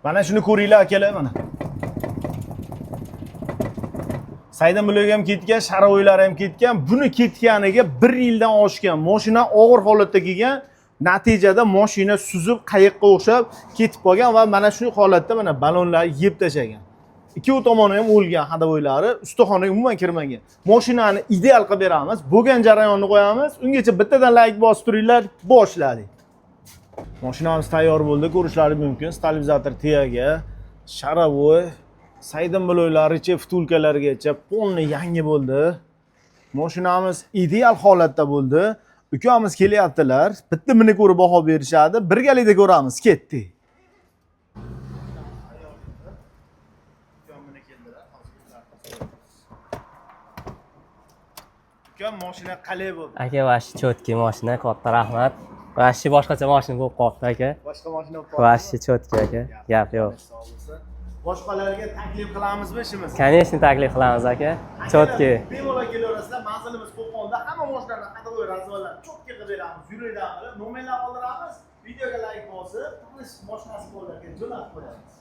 Mana shuni ko'ringlar, akalar, mana. Saydan buloq ham ketgan, sharoviylari ham ketgan. Buni ketganiga 1 yildan oshgan. Mashina og'ir holatda kelgan. Natijada mashina suzib qayiqqa o'xshab ketib qolgan va mana shu holatda mana ballonlar yeb tashlagan. Ikki tomoni ham o'lgan, ходовойлari, ustaxonaga umuman kirmagan. Mashinani ideal qilib beramiz. Bo'lgan jarayonni qo'yamiz. Ungacha bittadan like bosib turinglar, boshladik. Mashinamiz tayyor bo'ldi, ko'rishlari mumkin. Stabilizator тяга, шаровой, saydam buloylaricha, втулка largacha полный yangi bo'ldi. Mashinamiz ideal holatda bo'ldi. Ukamiz kelyaptilar. Bitta buni ko'rib baho berishadi. Birgalikda ko'ramiz. Ketdik. Ukam, mashina qalay bo'ldi? Aka, вообще чёткий mashina, katta rahmat. Вообще boshqacha mashina bo'lib qolibdi, aka. Boshqa mashina bo'lib qoldi. Вообще чёткий, aka. Gap yo'q. Boshqalarga taklif qilamizmi ishimizni? Конечно, taklif qilamiz, aka. Чёткий. Bemalol kelaverasizlar. Manzilimiz Qo'qonda. Hamma mashinalarni ходовой развал larni чётко qilib beramiz. Yurakdan qilib, nomerlar oldiramiz. Videoga like bosib, tanish mashinasi borlarga jo'natib qo'yamiz.